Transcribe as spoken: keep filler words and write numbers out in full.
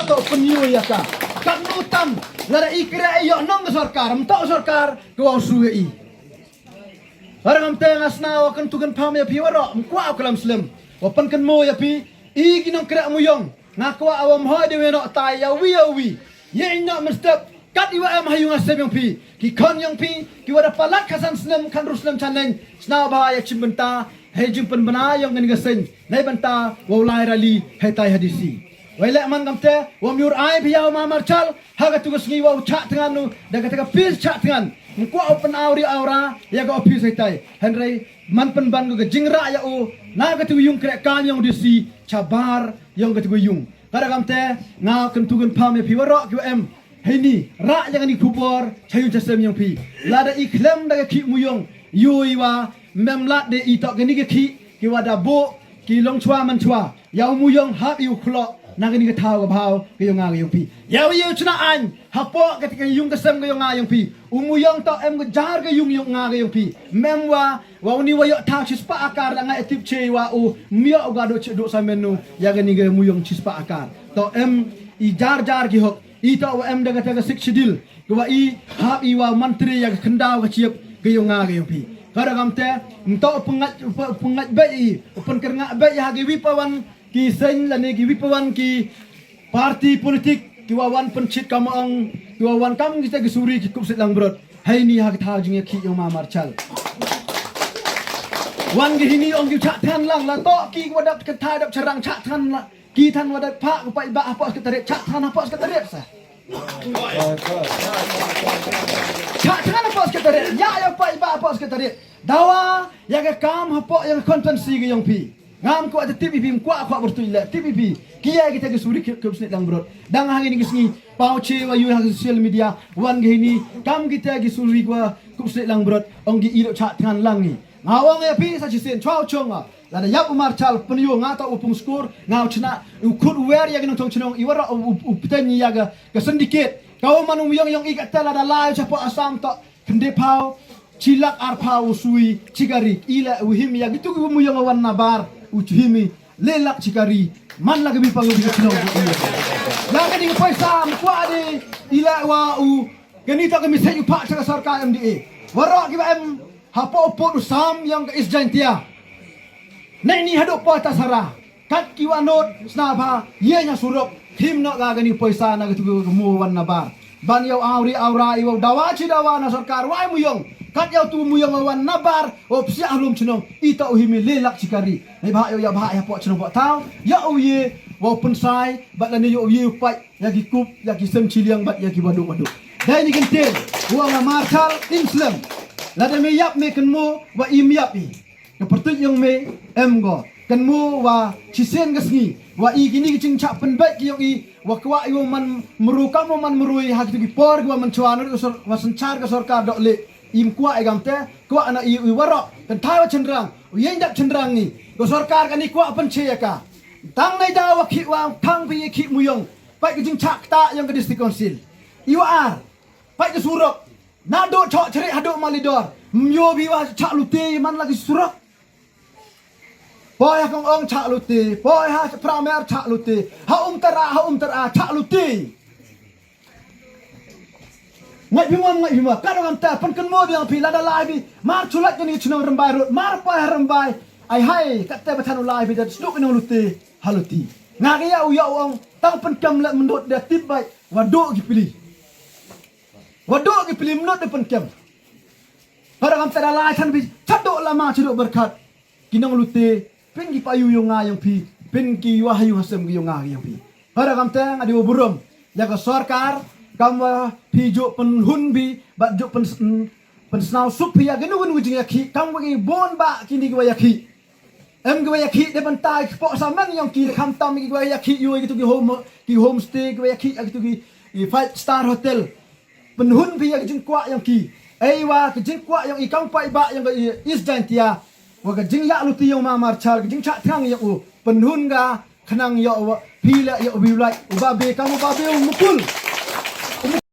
To pynïoh ïa ka. Katno tam lada i kren ïoh nong ka sorkar, ym to sorkar ka wa shu ïa i. Para ngam te nga sna wa kan tukan pam ïa phi waroh, ym kwah u klam slem. Wa pan kan mo ïa phi i ki nong kren mu ïong. Nga kwah wa mhoi de we no tai ïa wi ïa wi. Ye i no mynstep kat i wa em ha ïung ha sem ïong phi. Ki khon ïong phi ki wa da palat khasan snem khan rus snem chaneng. Sna wa ba ïa chim bynta hei jing pynbna ïong kan ka seng. Nei bynta wa u lai rali hei tai ha D C. Wei leh man kam te, wa miur ai phi ïa u ma Marshal, ha ka tu ka sngi wa u chah tngan u, da ka ta ka pis chah tngan. Mkwa u pyn auri aura, ïa ka office hei tai. Hynrei, man pynban ka jingrah ïa u, na ka tu yung krek kan ïong D C, chabar ïong ka tu yung. Kada kam te, nga kan tu kan pam ïa phi waroh ki wa em. Hei ni, rah ïa ka ni khubor, cha yung cha sem ïong phi. Lada i khlem da ka khih mu ïong, yu i wa, mem lad de i tok ka ni ka khih, ki wa da bo, ki long chwa man chwa. Ïa u mu ïong hap ïa u khloh na kani ka thaw ka bhaw ka ïong nga ka ïong phi. Ïa u ïa u chna aiñ hapoh kata ka ïung ka sem ka ïong nga ïong phi. U mu ïong to em ka jar ka ïung ïong nga ka ïong phi. Mem wa wa uni wa ïoh thaw chispah akar la nga etip che wa u mioh u ga do che do sa menu ïa kani ka mu ïong chispah akar. To em i jar jar ki hok. I to wa em da kata ka Sixth Schedule. Ka wa i hap i wa mantri ïa ka khyndaw ka chiep ka ïong nga ka ïong phi. Kada kam te, nto u pyngat u pyngat bej i, u pynker nga bej ha ki wi pawan ki seng lane ki wi pawan ki parti politik ki wa wan pynchit kam ong ki wa wan kam kita ki suri ki kup sit lang brot. Hei ni ha ki thaw jing ïa ki ïong ma Marshal. Wan ki hini ong ki chah than lang la to ki wa dap ka thai dap charang chah than la. Ki than wa dap pa ku pa i ba hapoh sekretariat chah than hapoh sekretariat sa. Chah than hapoh sekretariat ïa ïa pa i ba hapoh sekretariat. Dawa ïa ka kam hapoh ïa ka konstituensi ka ïong phi. Ngam kwah te tip i phi, ym kwah kwah bertui le tip i phi. Ki ïa kita ki suri ki kup snit lang brot. Dang ha kini ki sngi paw che wa yu ha social media. Wan ki hini kam kita ki suri kwa kup snit lang brot. Ong ki i dok chah than lang ni. Nga ong ïa phi sa chi sen chwa chong nga. Lada ïap u Marshal pynïoh nga to u pung skur nga u chna u khut u wer ïa ki nongchong chnong i waroh u u pteng ïa ka ka syndicate. Ka u man u ïong ïong i ka te lada lai cha po Assam to khynde phaw chi lak ar phaw u sui chi kari i la u him ïa ki tu ki mu ïong wan na bar u chu him i le lak chi kari man la ka bi pang u bi ka chnong. Ïa ka ding paisa ym kwah de i la wa u kani to ka message u phah cha ka sorkar M D A. Waroh ki ba em hapoh u pud u sam ïong ka East Jaintia. Nei ni haduh poi ta sara. Kat ki wa not sna pha ïa nya surok. Him no ga gani poisa na gatu ga mu wan na bar. Ban ïa u awri awra i wa dawa chi dawa na sorkar wa mu ïong. Kat ïa tu mu ïong wan na bar. O psiah lum chnong. I ta u himi le lak chikari. Nei bha ïa bha ïa po chnong po tau. Ïa u ye wa pynsai. Bat la ni ïa u ye u pai. Ïa ki kup, ïa ki sem chiliang bat ïa ki wadu wadu. Dai ni kente. Wa nga marshal in slem. Lada me ïap me kenmu wa im ïap i. Ka pyrtuit ïong me em go. Kan mo wa chisien ka sngi wa i kini ki jingchah pynbeit ki ïong i wa kwah i wa man mru kam wa man mru i ha kitu ki por ki wa man chwa nud ka sor wa synchar ka sorkar dok le im kwah i gam te kwah na i i warok kan thai wa chynrang u ïeng dap chynrang ni ka sorkar kan i kwah pynche ïa ka tang nai da wa khi wa thang phi i khi mu ïong pait ka jingchah kta ïong ka district council i wa ar pait ka surok Na do chok chrik hado malidor. Myo bi wa chak luti man lagi surok. Poi ha kong ong chak luti. Poi ha pramer chak luti. Ha um tara ha um tara chak luti. Ngai bima ngai bima. Kado ngam ta pen ken mo biang pi lada lai bi. Mar chulat ni chnong rembai rut. Mar poi ha rembai. Ai hai kat te batan u lai bi dan sduk nong luti. Ha luti. Nga ga ya u ya u ong tang pen kem le mendot dia tip bai. Wa do gi pili. Wa do gi pili mendot dia pen kem. Para kam tada lai chan bi chado lama chado berkat. Ki nong lute pin ki payu yu nga yang pi pin ki yu ha yu hasem ki yu nga yang pi. Para kam teng adi wa burom ya ka sorkar kam wa pi jo pen hun bi bat jo pen pen snaw sup pi ya genu genu jing ya ki kam wa ki bon ba kini ki wa ya ki. Em ki wa ya ki de ban tai ki pok saman yang ki kam tam ki wa ya ki yu ki tu ki home ki homestay ki wa ya ki ki tu ki five star hotel. Pynhun phi ïa ka jingkwah ïong ki. Ei wa ka jingkwah ïong i kam poi ba ïong ka East Jaintia. Wa ka jingïaluti ïong ma Marshal ka jingchah thngang ïong u. Pynhun ka khnang ïong wa phi la ïong u biu lai u ba be kam u ba be u mukul.